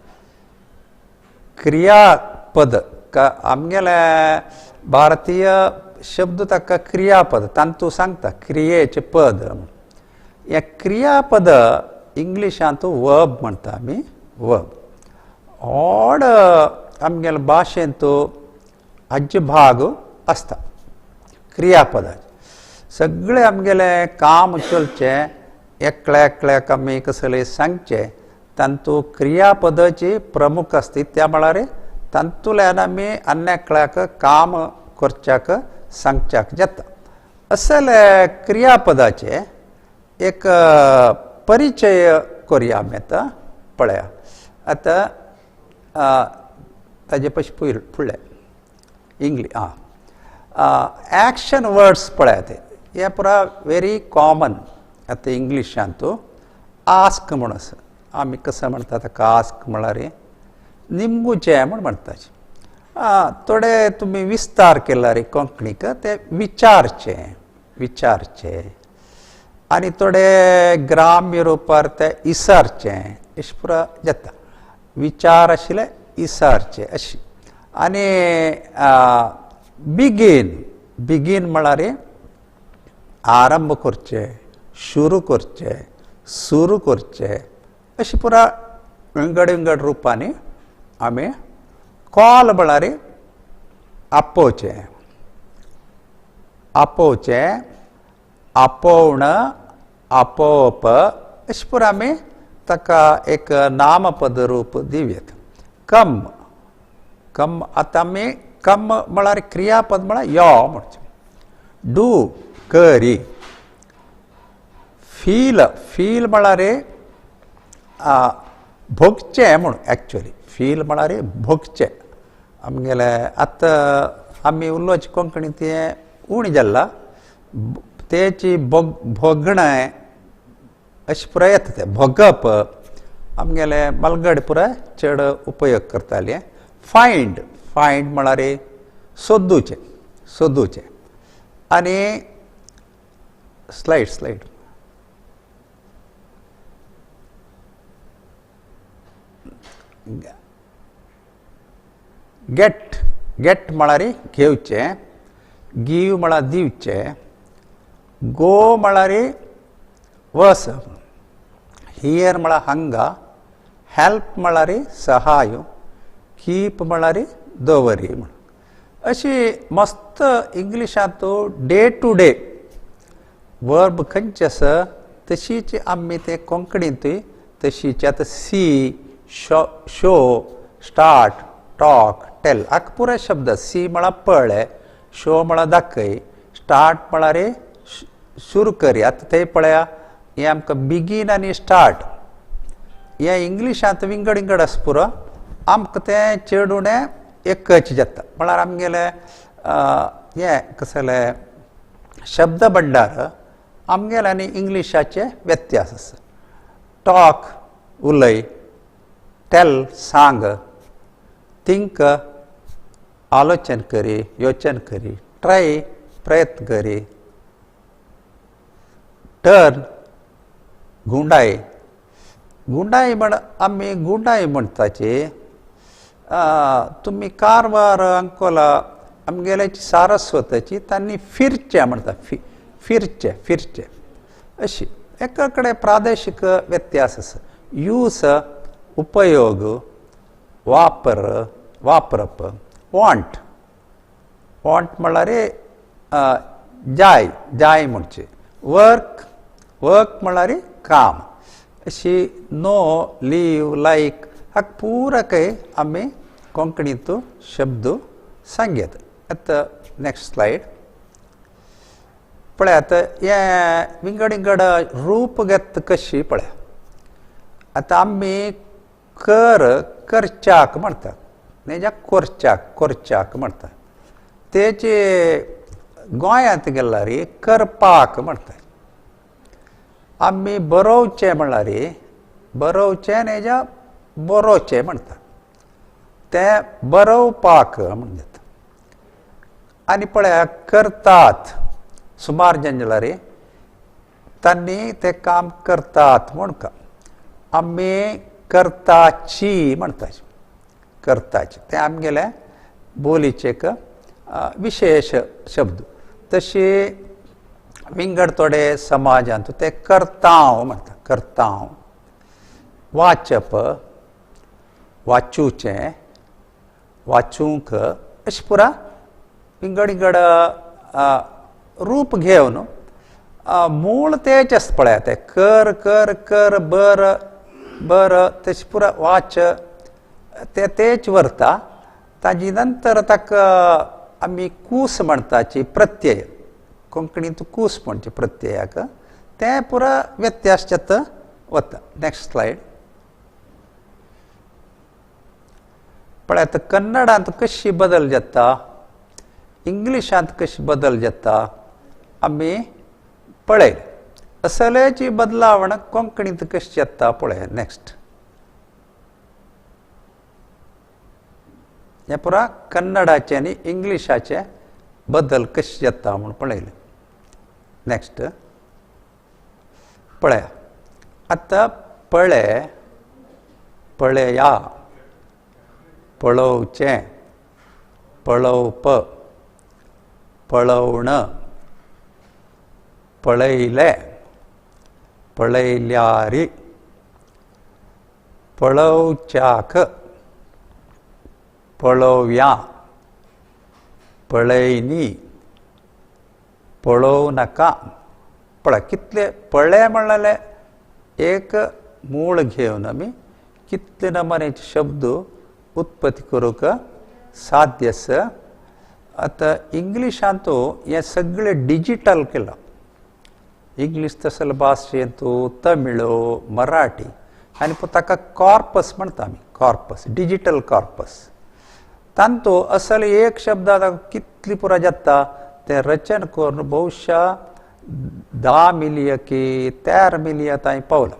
क्रियापद. आमगेलें भारतीय शब्द ताका क्रियापद तांतू सांगता क्रियेचें पद. हें क्रियापद इंग्लिशांत वर्ब म्हणटा आमी, वर्ब. व्हड आमगेले भाशेंत हाजे भाग आसता क्रियापदाचे. सगळें आमगेलें काम चलचें एकल्या एकल्याक आमी कसलें सांगचें तांतू क्रियापदाची प्रमुख आसता. त्या म्हळ्यार तांतूल्यान आमी आनी एकल्याक काम करच्याक सांगच्याक जाता. असले क्रियापदाचे एक परिचय करुया आमी आतां पळया. आतां ताजे पशी फुडलें इंग्लीश आं एक्शन वर्ड्स पळयात हे पुरा वेरी कॉमन आतां इंग्लिशांतू आस्क म्हूण आसा आमी कसो म्हणटा ताका आस्क म्हळ्यार निमगुचें म्हूण म्हणटाचे थोडे तुमी विस्तार केला रे कोंकणीक ते विचारचें विचारचें आनी थोडे ग्राम्य रुपार ते इसारचें अशें पुरा जाता विचार आशिल्ले इसारचें अशें आनी बिगीन बिगीन म्हळ्यार आरंभ करचें शुरू करचें सुरू करचें अशें पुरा विंगड विंगड रुपांनी आमी कॉल म्हळ्यार आपोवचें आपोवचें आपोवण आपोवप अशें पुरा आमी ताका एक नामपद रूप दिवयेत. कम कम आतां आमी कम म्हळ्यार क्रियापद म्हळ्यार यो म्हणचें. Do curry. फील फील म्हळ्यार भोगचें म्हूण एक्चुअली फील म्हळ्यार भोगचें आमगेले आतां आमी उलोवचे कोंकणी तें उणें जाल्लां तेची भोगणें अशें पुराय येता तें भोगप आमगेले मालगड पुराय चड उपयोग करताले. फायंड फायंड म्हळ्यार सोदुचें सोदुचें आनी स्लायड स्लायड गेट गेट म्हळ्यार घेवचें गिव म्हळ्यार दिवचें गो म्हळ्यार वस here म्हळ्यार हांगा हेल्प म्हळ्यार सहाय कीप म्हळ्यार दवरी म्हण अशी मस्त इंग्लिशांत डे टू डे वर्ब खंयचे आसा तशीच आमी ते कोंकणींतूय तशीच आतां see show start talk tell हाका पुराय शब्द सी म्हळ्यार पळय शो म्हळ्यार दाखय स्टार्ट म्हळ्यार सुरू करी. आतां थंय पळया हें आमकां बिगीन आनी स्टार्ट हें इंग्लिशांत विंगड विंगड आसा पुरो आमकां तें चड उणें एकच जाता म्हळ्यार आमगेलें हें कसलें शब्द भंडार आमगेलें आनी इंग्लिशाचे व्यत्यास आसा. टॉक उलय टेल सांग थिंक आलोचन करी योचन करी ट्राय प्रयत्न करी टर्न गुंडाय गुंडाय म्हण आमी गुंडाय म्हणटाची तुमी कारवार अंकोला आमगेले सारस्वताची तांणी फिरचें म्हणटा फिरचें फिरचें अशी एका कडेन प्रादेशीक व्यत्यास आसा. यूस उपयोग वापर वापरप वॉन्ट वॉन्ट म्हळ्यार जाय जाय म्हणचें वर्क वर्क म्हळ्यार काम अशी नो लीव लायक हाका पुरा काय आमी कोंकणींत शब्द सांगयत. आतां नेक्स्ट स्लायड पळयात हें विंगड विंगड रूप घेत कशी पळया. आतां आमी कर करच्याक म्हणटात नेजा कोरच्याक कोरच्याक म्हणटात तेचे गोंयांत गेल्यार करपाक म्हणटात. आमी बरोवचें म्हळ्यार बरोवचें नेजा बरोवचें म्हणटात तें बरोवपाक म्हण जाता. आनी पळया करतात सुमार जण जाल्यार तांणी तें काम करतात म्हूण आमी करताची म्हणटात करताची तें आमगेलें बोलीचें एक विशेश शब्द. तशी विंगड थोडे समाजांत ते करतांव म्हणटा करतांव. वाचप वाचूचें वाचूंक अशें पुरा विंगड विंगड रूप घेवन मूळ तेच आसता पळया तें कर कर कर बर बर तशें पुरा वाच ते तेच व्हरता. ताजी नंतर ताका आमी कूस म्हणटाची प्रत्यय कोंकणींत कूस म्हणचे प्रत्ययाक तें पुरा व्यत्यास जाता वता. Next slide. पळय आतां कन्नडांत कशी बदल जाता, इंग्लिशांत कशी बदल जाता आमी पळयले. असल्याची बदलावण कोंकणींत कशी जाता पळय. नेक्स्ट हें पुरा कन्नडाचे आनी इंग्लिशाचे बदल कशे जाता म्हूण पळयलें. नेक्स्ट पळया आतां पळे, पळया, पळोवचें, पळोवप, पळोवण, पळयलें, पळयल्यारी, पळोवच्याक, पळोवया, पळयनी, पळोवं नाका. पळय कितले पळे म्हणलें एक मूळ घेवन आमी कितले नमुन्याचे शब्द उत्पत्ती करूंक साध्य आसा. आतां इंग्लिशांत हें सगळें डिजिटल केलां. इंग्लीश तसले भाशेंत तमिळ, मराठी आनी ताका कॉर्पस म्हणटा आमी, कॉर्पस, डिजिटल कॉर्पस. तांतू असल एक शब्द आतां कितली पुरा जाता तें रचन करून बहुशा 10 मिलियन की 13 मिलियन तांय पावला.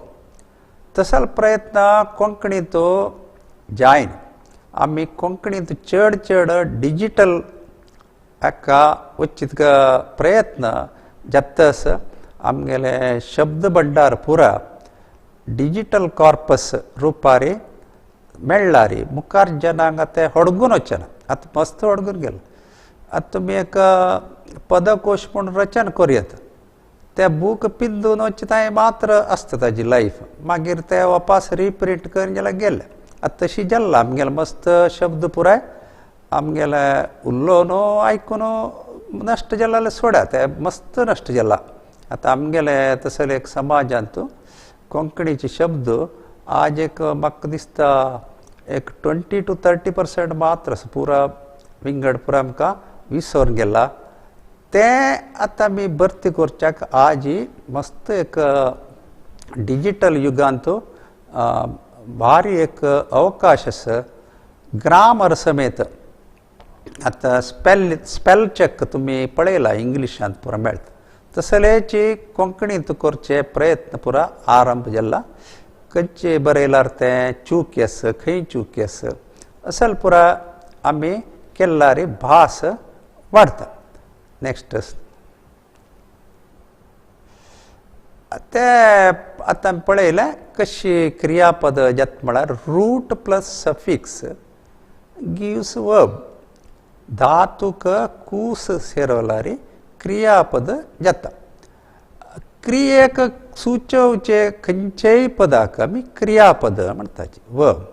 तसल प्रयत्न कोंकणींत जायना. आमी कोंकणींत चड चड डिजिटल हाका वचीत प्रयत्न जाता आसा. आमगेले शब्द भंडार पुरा डिजिटल कॉर्पस रुपारी मेळ्ळारी मुखार जनांक ते हडगून वचना. आतां मस्त हडगून गेलो. आतां तुमी एक पदकोश म्हूण रचन करूं येता, ते बूक पिंदून वचता तांय मात्र आसता ताजी लायफ, मागीर ते वापस रिप्रिंट करून जाल्यार गेले. आतां तशी जाल्ला आमगेले मस्त शब्द पुराय आमगेले उलोवन आयकून नश्ट जाल्ले सोडा, ते मस्त नश्ट जाला. आतां आमगेले तसले एक समाजांत कोंकणीचे शब्द आज एक म्हाका दिसता एक 20 to 30% मात्र आसा, पुरा विंगड पुरा आमकां विसरून गेला. तें आतां आमी भरती करच्याक आज मस्त एक डिजिटल युगांत भारी एक अवकाश आसा. ग्रामर समेत आतां स्पेल चॅक तुमी पळयला इंग्लिशांत पुरा मेळटा, तसलेची कोंकणींत करचे प्रयत्न पुरा आरंभ जाला. खंयचे बरयल्यार तें चूक आसा, खंय चूक आसा, असल पुरा आमी केल्लारी भास वाडटा. नेक्स्ट ते आतां आमी पळयलें कशी क्रियापद जाता म्हळ्यार root plus suffix gives verb. धातूक कूस सेरवलारी क्रियापद जाता. क्रियेक सुचोवचे खंयचेय पदाक आमी क्रियापद म्हणटाचे, वर्ब.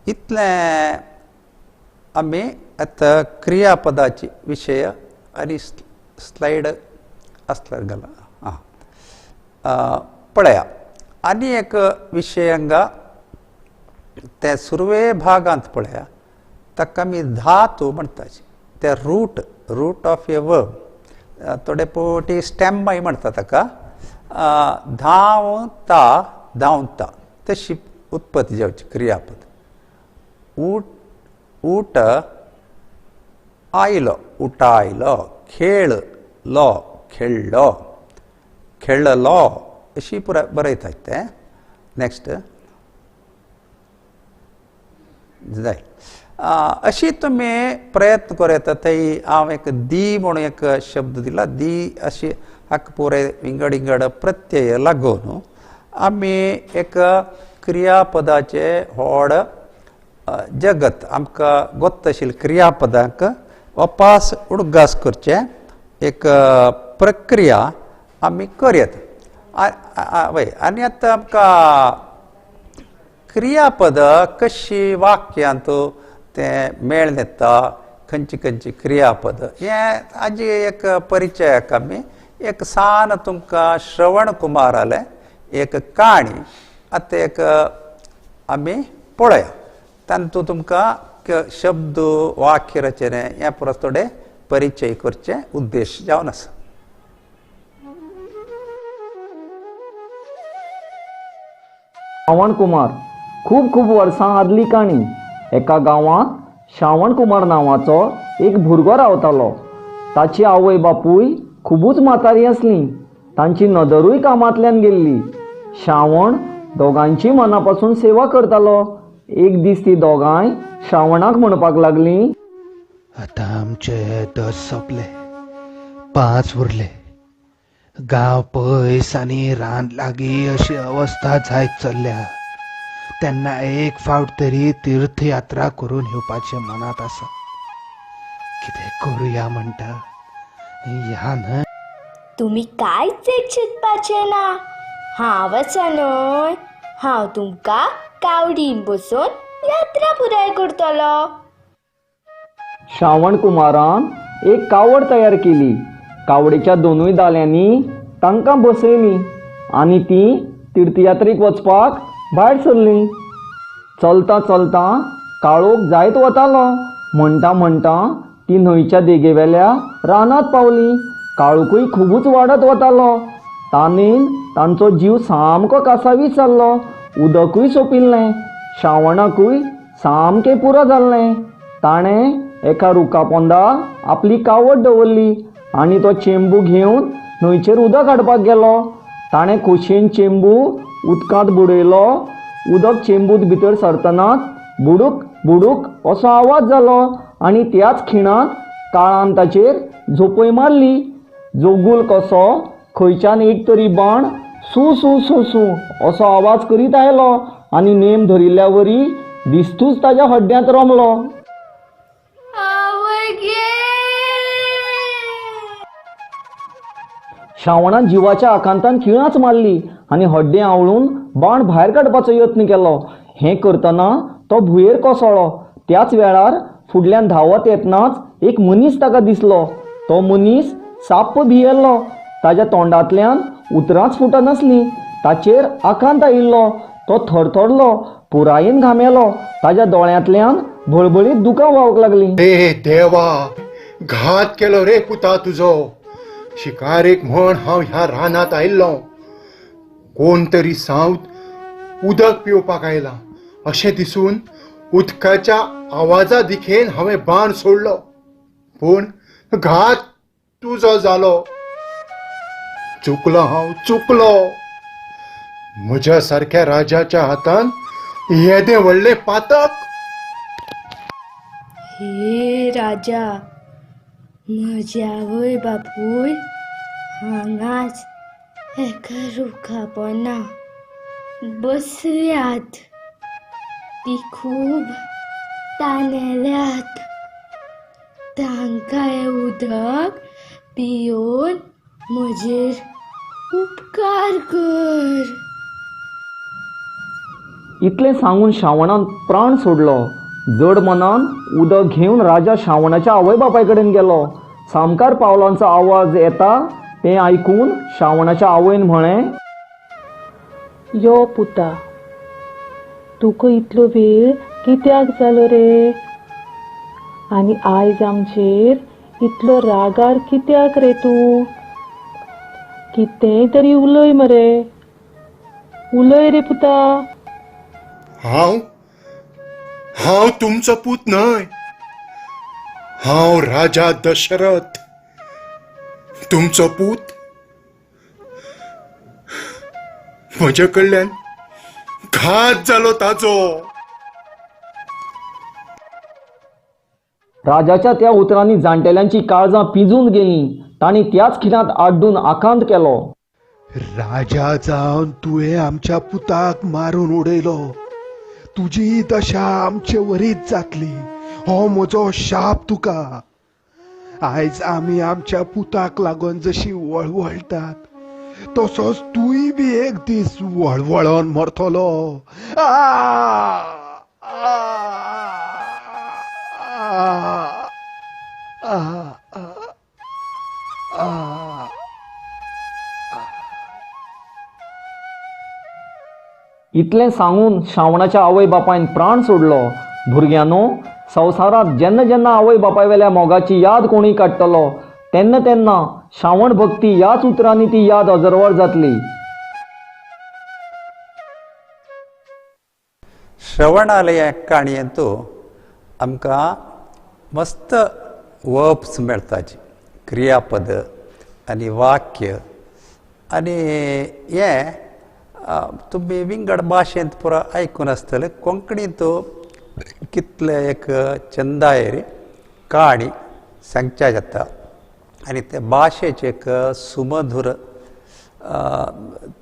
इतलें आमी आतां क्रियापदाचे विशय आनी स्लायड आसल्यार घाला. आं पळया आनी एक विशय हांगा ते सुरवे भागांत पळया, ताका आमी धातू म्हणटाचे. ते root, root of a verb, थोडे फावटी स्टॅमय म्हणटा ताका. धांवता, धांवता तशी उत्पत्ती जावची क्रियापद. ऊट आयलो, उटायलो, खेळलो, खेळ्ळो, खेळलो अशी पुरा बरयतात ते. नेक्स्ट जाय अशी तुमी प्रयत्न करूं येता. थंय हांव एक दी म्हणून एक शब्द दिला, दी अशी हाका पुराय विंगड विंगड प्रत्यय लागून आमी एक क्रियापदाचे व्हड जगत आमकां गोत्त आशिल्ले क्रियापदांक वापास उडगास करचें एक प्रक्रिया आमी करयत. वय आनी आतां आमकां क्रियापद कशी वाक्यांत तें मेळन येता, खंयची खंयची क्रियापद हें हाजी एक परिचयाक आमी एक सान तुमकां श्रवण कुमारालें एक काणी आतां एक आमी पळया. तातूंत तुमकां शब्द वाक्य रचने हें परस थोडे परिचय करचे उद्देश जावन आसा. श्रवण कुमार खूब खूब वर्सां आदली काणी. एका गांवांत श्रावण कुमार नांवाचो एक भुरगो रावतालो. ताची आवय बापूय खुबूच म्हातारी आसलीं. तांची नदरूय कामांतल्यान गेल्ली. श्रावण दोगांची मनापासून सेवा करतालो. एक दीस ती दोगांय श्रावणाक म्हणपाक लागलीं, आतां आमचे 10 सोंपले, 5 उरले. गांव पयस आनी रान लागीं अशी अवस्था जायत चल्ल्या. तेन्ना एक फावट तरी तीर्थयात्रा करून येवपाचें मनांत आसा. कितें करुया म्हणटा ह्या न्हय. तुमी कांयच एक चिंतपाचें ना. हांव आसा न्हय, हांव तुमकां कावडीन बसोवन यात्रा पुराय करतलो. श्रावण कुमारान एक कावड तयार केली. कावडेच्या दोनूय दाल्यांनी तांकां बसयलीं आनी तीं तीर्थयात्रेक वचपाक भायर सरलीं. चलता चलता काळोख जायत वतालो. म्हणटा म्हणटा ती न्हंयच्या देगेवेल्या रानांत पावलीं. काळोखूय खुबूच वाडत वतालो. तानेन तांचो जीव सामको कासावीस जाल्लो. उदकूय सोंपिल्लें. श्रावणाकूय सामकें पुरो जाल्लें. ताणें एका रुखा पोंदा आपली कावड दवरली आनी तो चेंबू घेवन न्हंयचेर उदक हाडपाक गेलो. ताणें खोशयेन चेंबू उदकांत बुडयलो. उदक चेंबूत भितर सरतनाच बुडूक बुडूक असो आवाज जालो आनी त्याच खिणांत काळान ताचेर झोपय मारली. जोगूल कसो खंयच्यान एक तरी बाण सू सू सू सू असो आवाज करीत आयलो आनी नेम धरिल्ल्या वरी दिस्तूच ताज्या हड्ड्यांत रोमलो. श्रावणान जिवाच्या आकांतान किळांच मारली आनी हड्डें आवळून बाण भायर काडपाचो यत्न केलो. हें करतना तो भुंयेर कोसळ्ळो. त्याच वेळार फुडल्यान धांवत येतनाच एक मनीस ताका दिसलो. तो मनीस साप्प भियेल्लो. ताज्या तोंडांतल्यान उतरांच फुटनासलीं. ताचेर आकांत आयिल्लो. तो थरथरलो, पुरायेन घामेलो. ताज्या दोळ्यांतल्यान भळभळीत दुकां व्हांवंक लागलीं. रे देवा, घात केलो रे पुता तुजो. शिकारेक म्हण हांव ह्या रानांत आयिल्लो. कोण तरी सावत उदक पिवपाक आयला अशें दिसून उदकाच्या आवाजा दिखेन हांवें बाण सोडलो, पूण घात तुजो जालो. चुकलो हांव, चुकलो. म्हज्या सारक्या राजाच्या हातान येदें व्हडलें पातक. हे राजा, म्हज्या आवय बापूय हांगाच एका रुखा पोंदा बसल्यात. ती खूब तानेल्यात. तांकां हें उदक पियोवन म्हजेर उपकार कर. इतलें सांगून श्रावणान प्राण सोडलो. जड मनान उदक घेवन राजा श्रावणाच्या आवय बापाय कडेन गेलो. सामकार पावलांचो आवाज येता तें आयकून श्रावणाच्या आवयन म्हळें, यो पुता, तुका इतलो वेळ कित्याक जालो रे? आनी आयज आमचेर इतलो रागार कित्याक रे तूं? कितेंय तरी उलय मरे, उलय रे पुता. हांव हांव तुमचो पूत न्हय. हांव राजा दशरथ, तुमचो पूत. म्हजे कडल्यान घात जालो ताचो. राजाच्या त्या उतरांनी जाणटेल्यांची काळजां पिंजून गेलीं. तांणी त्याच खिणांत आड्डून आकांत केलो. राजा जावन तुवें आमच्या पुताक मारून उडयलो. तुजी दशा आमचे वरीच जातली. हो म्हजो शाप तुका. आयज आमी आमच्या पुताक लागून जशी वळवळटात तसोच तूंय बी एक दीस वळवळोन मरतलो. इतलें सांगून श्रावणाच्या आवय बापायन प्राण सोडलो. भुरग्यांनो, संवसारांत जेन्ना जेन्ना आवय बापायवेल्या मोगाची याद कोणूय काडटलो तेन्ना तेन्ना श्रावण भक्ती ह्याच उतरांनी ती याद अजरवर जातली. श्रवणालय काणयेंतु आमकां मस्त वर्ब्स मेळटाची, क्रियापद आनी वाक्य. आनी हें तुमी विंगड भाशेंत पुरो आयकून आसतले. कोंकणींत कितले एक चंदायेर काणी सांगच्या जाता आनी ते भाशेचें एक सुमधूर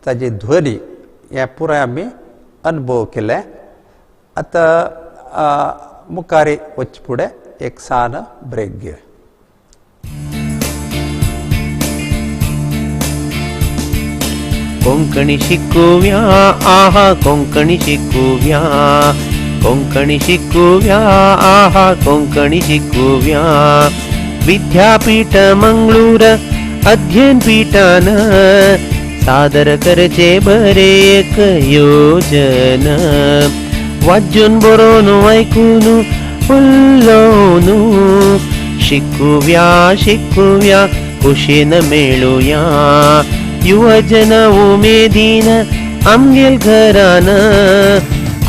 ताजी ध्वनी हें पुराय आमी अनुभव केलें. आतां मुखार वचचे फुडें एक सान ब्रेक घेवया. कोंकणी शिकूया आहा कोंकणी शिकूया, कोंकणी शिकूया आहा कोंकणी शिकूया. विद्यापीठ मंगळूर अध्ययन पीठान सादर करचे बरे एक योजन. वाजून बरोवन ऐकून उलोवन शिकूया शिकूया खुशीन मेळुया. युवजन उमेदीन आमगेल घरान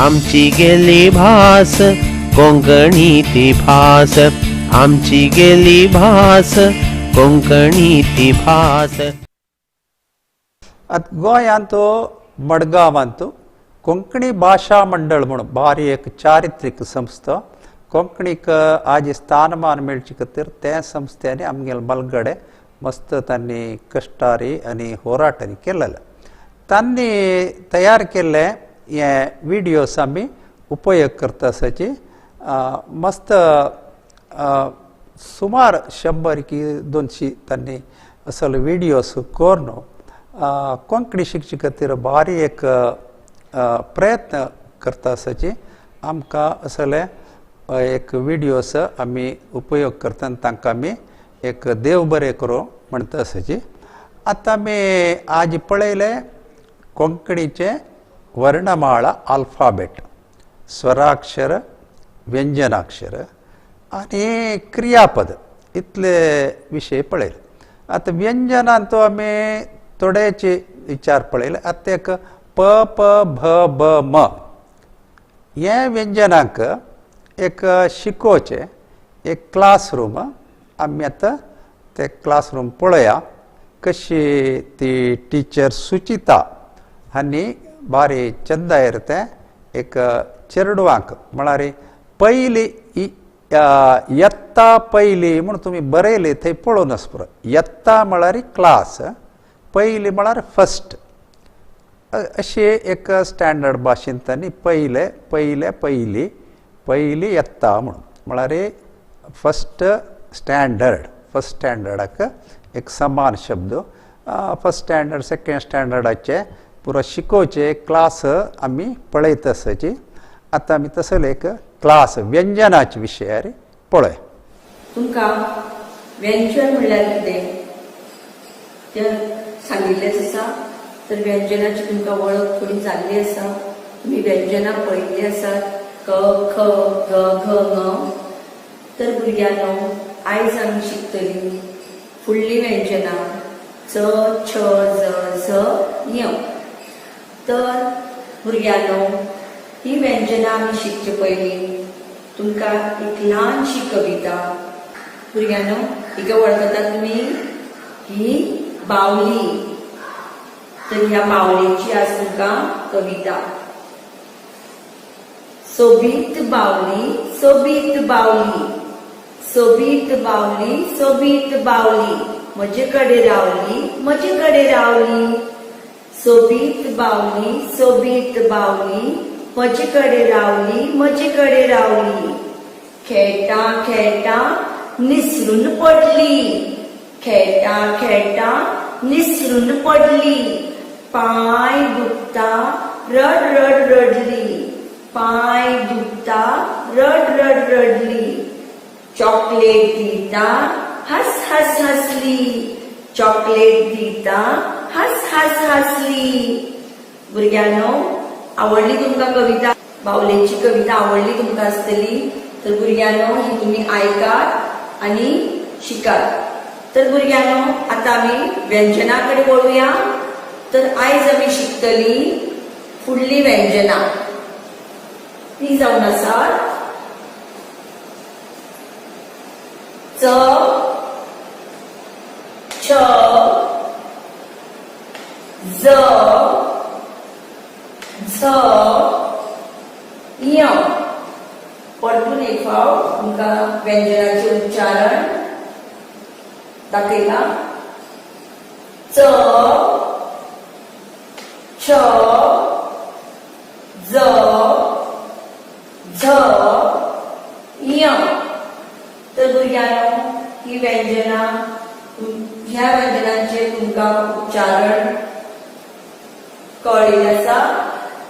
आमची गेली भास कोंकणी ती भास, आमची गेली भास कोंकणी ती भास. आतां गोंयांत मडगांवांत कोंकणी भाशा मंडळ म्हणून बारी एक चारित्रीक संस्था कोंकणीक आज स्थानमान मेळचे खातीर त्या संस्थेनी आमगेले बलगडे मस्त तांणी कश्टारी आनी होराटांनी केलेले. तांणी तयार केल्ले हे विडियोस आमी उपयोग करता आसाची. मस्त सुमार 100 की 200 तांणी असले विडियोस करून कोंकणी शिकचे खातीर बारी एक प्रयत्न करता आसाची. आमकां असले एक विडियोस आमी उपयोग करता आनी तांकां आमी एक देव बरें करूं म्हणटा आसाची. आतां आमी आज पळयलें कोंकणीचें वर्णमाळा आल्फाबेट, स्वराक्षर, व्यंजनाक्षर आनी क्रियापद इतले विशय पळयले. आतां व्यंजनांत आमी थोडेचे विचार पळयले. आतां एक प प भ ब म हे व्यंजनांक एक शिकोवचें एक क्लासरूम आमी आतां ते क्लासरूम पळया कशी ती टिचर सुचिता हांणी बारी चंदायर तें एक चेडवांक म्हळ्यार पयली यत्ता पयली म्हूण तुमी बरयली थंय पळोवन आस पुरो. यत्ता म्हळ्यार क्लास, पयली म्हळ्यार फस्ट, अशें एक स्टँडर्ड भाशेन तांणी पयले पयले पयली पयली यत्ता म्हणून म्हळ्यार फस्ट स्टँडर्ड, फस्ट स्टँडर्डाक एक समान शब्द. फस्ट स्टँडर्ड सेकेंड स्टँडर्डाचे पुरो शिकोवचे क्लास आमी पळयत आसाची. आतां आमी तसले एक क्लास व्यंजनाचे विशयार पळय. तुमकां व्यंजन म्हणल्यार कितें तें सांगिल्लेंच आसा. तर व्यंजनाची तुमकां वळख थोडी जाल्ली आसा. तुमी व्यंजनां पळयल्लीं आसात, क ख ग घ ङ. तर भुरग्यांनो आयज आमी शिकतलीं फुडलीं व्यंजनां च छ ज झ ञ. तर भुरग्यांनो ही व्यंजनां आमी शिकचे पयलीं तुमकां एक ल्हानशी कविता. भुरग्यांनो हिका वळखतात तुमी, ही बावली. तर ह्या बावलेची आज तुमकां कविता. सोबीत बावली सोबीत बावली, सोबीत बावली सोबीत बावली, म्हजे कडेन रावली म्हजे कडेन रावली. सोबीत बावली सोबीत बावली, म्हजे कडेन रावली म्हजे कडेन रावली. खेळटा खेळटा निसरून पडली, खेळटा खेळटा निसरून पडली. पांय दुखता रड रड रडली, पांय दुखता रड रड रडली. चॉकलेट दिता हस हस हसली, चॉकलेट दिता हस हस हसली. भुरग्यांनो आवडली तुमकां कविता? बावलेची कविता आवडली तुमकां आसतली. तर भुरग्यांनो ही तुमी आयकात आनी शिकात. तर भुरग्यांनो आतां आमी व्यंजना कडेन वळुया. तर आयज आमी शिकतली फुडली व्यंजनां, ती जावन आसात च, छ, ज, झ, य. परतून एक फावट तुमकां व्यंजनाचें उच्चारण दाखयता. च, छ, ज, झ, य. तर भुरग्यांनो, ही व्यंजनां, ह्या व्यंजनांचे तुमकां उच्चारण कळिल्लें आसा.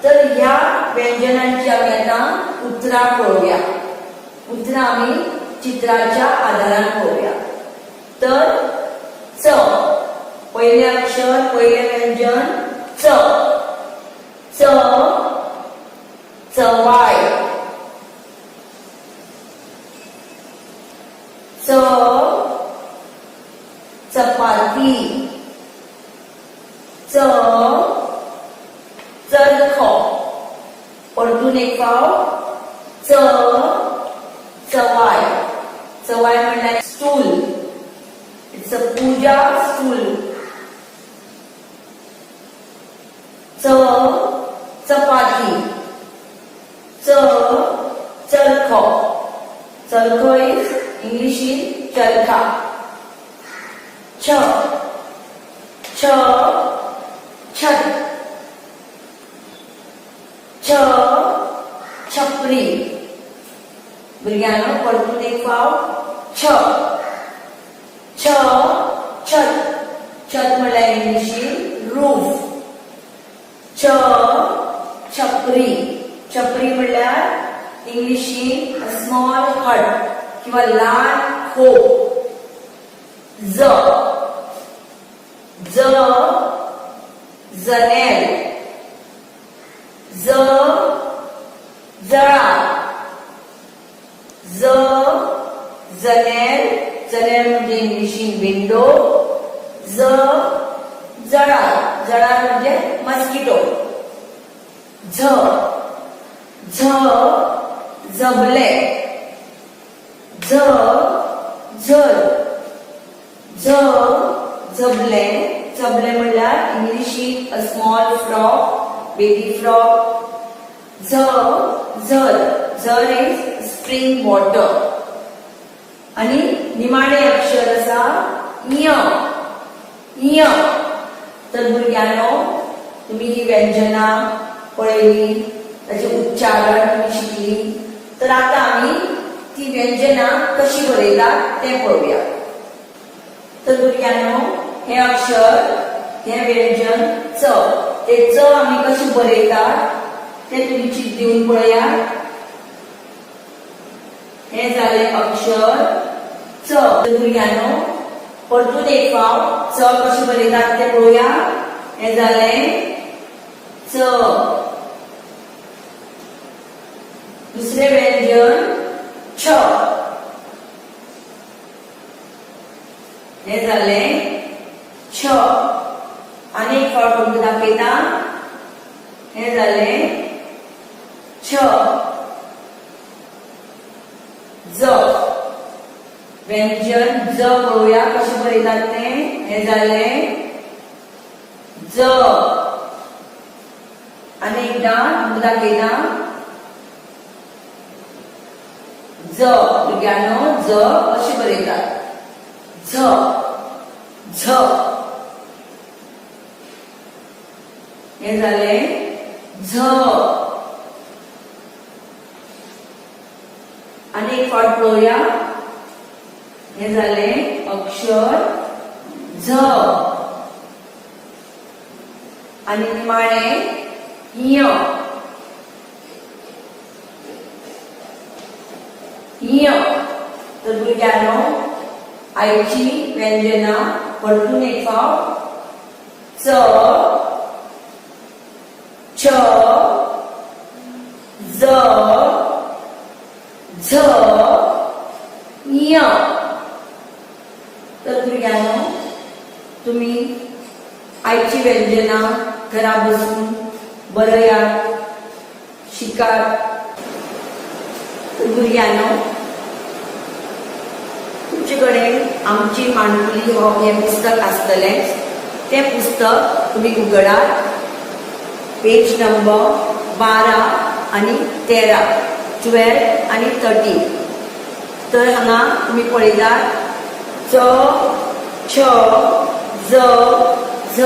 तर ह्या व्यंजनांची आमी आतां उतरां पळोवया. उतरां आमी चित्राच्या आदारान पळोवया. तर च, पयलें अक्षर, पयलें व्यंजन च. च, चवाय. च, चपाती. च, चरखो. परतून एक फावट, च, चवाय. चवाय म्हणल्यार stool. It's a puja stool. च, चपाती. च, चरखो. चरखो is इंग्लिशीन चरखा. छ, छ, छत. छ, छपरी. भुरग्यांनो, परतून एक फावट, छ, छ, छत. छत म्हणल्यार इंग्लिशीन रूफ. छ, छपरी. छपरी म्हणल्यार इंग्लिशीन स्मॉल हट किंवा ल्हान खोप. ज, ज, जनेल. ज, जळा. ज, जनेल. जनेल म्हणजे इंग्लिशीन विंडो. ज, जळा. जळा म्हणजे मस्किटो. झ, झ, जबले. झ, झर. झ, जबले. जबले म्हणल्यार इंग्लिशीन a small frog, baby frog. झ, झर. झर is spring water. आनी निमाणे अक्षर आसा य. य. तर भुरग्यांनो, तुमी ही व्यंजनां पळयली, ताचें उच्चारण तुमी शिकली. तर आतां आमी ती व्यंजनां कशी बरयतात तें पळोवया. तर भुरग्यांनो, हें अक्षर, हें व्यंजन च, ते च आमी कशें बरयतात तें तुमी चीत दिवन पळयात. हें जालें अक्षर च. तर भुरग्यांनो, परतून एक फावट च कशें बरयतात तें पळोवया. हें जालें च. दुसरें व्यंजन छ. हें जालें छ. आनी एक फावट तुमकां दाखयता. हें जालें छ. ज, व्यंजन ज पळोवया कशें बरयतात तें. हें जालें ज. आनी एकदां तुमकां दाखयता. ज. भुरग्यांनो, ज कशें बरयतात? झ, झ. हें जालें झ. आनी एक फावट पळोवया. हें जालें अक्षर झ. आनी निमाणें य. य. तर भुरग्यांनो, आयची व्यंजनां परतून एक फावट, च, छ, ज, झ, य. तर भुरग्यांनो, तुमी आयची व्यंजनां घरा बसून बरयात, शिकात. तर भुरग्यांनो, तुमचे तुमचे कडेन आमची माणकुली हो हें पुस्तक आसतलेंच. तें पुस्तक तुमी उगडात, पेज नंबर 12 आनी 13, 12 आनी 13. तर हांगा तुमी पळयतात च, छ, ज, झ,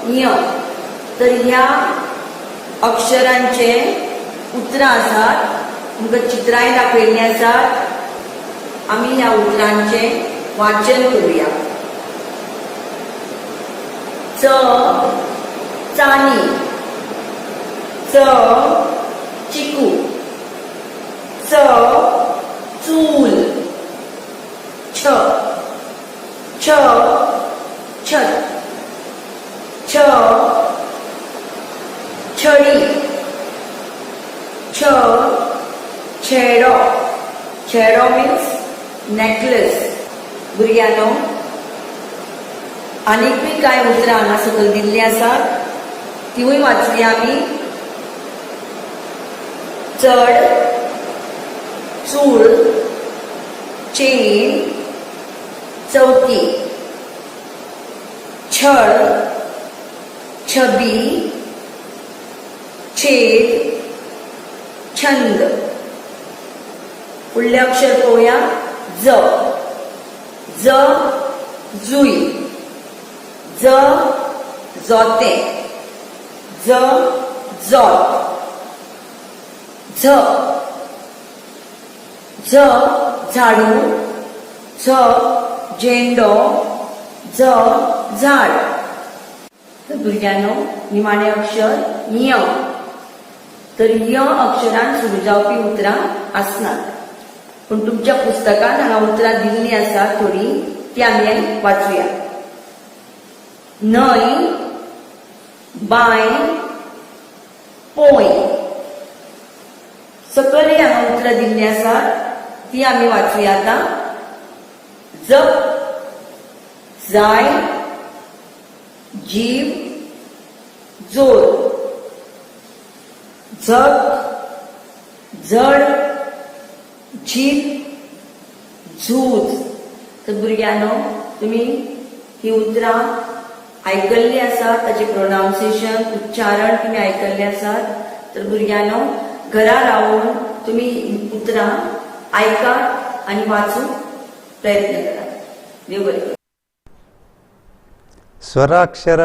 ञ. तर ह्या अक्षरांचे उतरां आसात, तुमकां चित्रांय दाखयल्लीं आसात. आमी ह्या उतरांचें वाचन करुया. च, चानी. च, चिकू. च, चूल. छ, छ, छत. छ, छडी. छ, छेडो. छेडो मिन्स नेकलेस. भुरग्यांनो, आनीकूय कांय उतरां हांगा सकयल दिल्लीं आसात, तिवूय वाचुया आमी. चड, चूळ, चेन, चवथी. छळ, छबी, छेद, छंद. फुडलें अक्षर पळोवया, ज. ज, जुई. ज, जोतें. ज, जोत. झ, झ, झाडू. झ, झेंडो. झ, झाड. तर भुरग्यांनो, निमाणें अक्षर य. तर य अक्षरान सुरू जावपी उतरां आसनात, पूण तुमच्या पुस्तकांत हांगा उतरां दिल्लीं आसात थोडीं, ती आमी वाचुया. न्हंय, बांय, पोंय. सकयल हांगा उतरां दिल्लीं आसात, ती आमी वाचुया आतां. जप, जाय, जीव, जोर. झक, झड, झीप, झूज. तर भुरग्यांनो, तुमी ही उतरां आयकल्लीं आसात, ताचें प्रोनावन्सिएशन, उच्चारण तुमी आयकल्लें आसात. तर भुरग्यांनो, घरा रावन तुमी उतरां आयकात आनी वाचूंक प्रयत्न करात. देव बरें करूं. स्वराक्षर,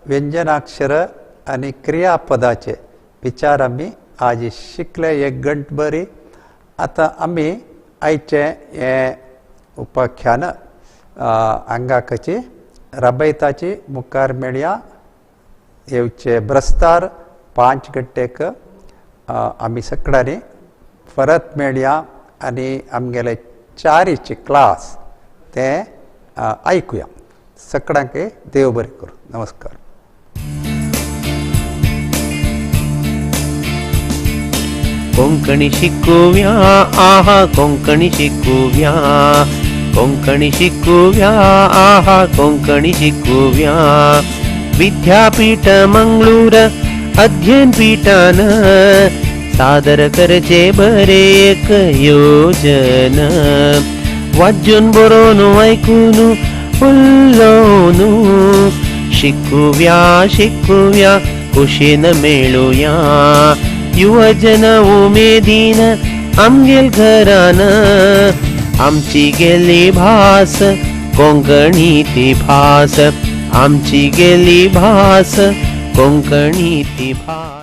व्यंजनाक्षर आनी क्रियापदाचे विचार आमी आज शिकले एक गंट बरी. आतां आमी आयचें हें उपाख्यान आंगाकची राबयताची. मुखार मेळया येवचे ब्रस्तार 5 गंटेक. आमी सगळ्यांनी परत मेळया आनी आमगेले चारीची क्लास तें आयकुया. सगळ्यांक देव बरें करूं. नमस्कार. कोंकणी शिकूया आहा, कोंकणी शिकूया. कोंकणी शिकूया आहा, कोंकणी शिकूया. विद्यापीठ मंगळूर अध्ययन पीठान सादर करचे बरे एक योजन. वाचून बरोवन ऐकून उलोवन शिकूया शिकूया, खुशीन मेळुया. युवजन उमेदीन आमगेल घरान, आमची गेली भास कोंकणी ती भास. आमची गेली भास कोंकणी ती भास.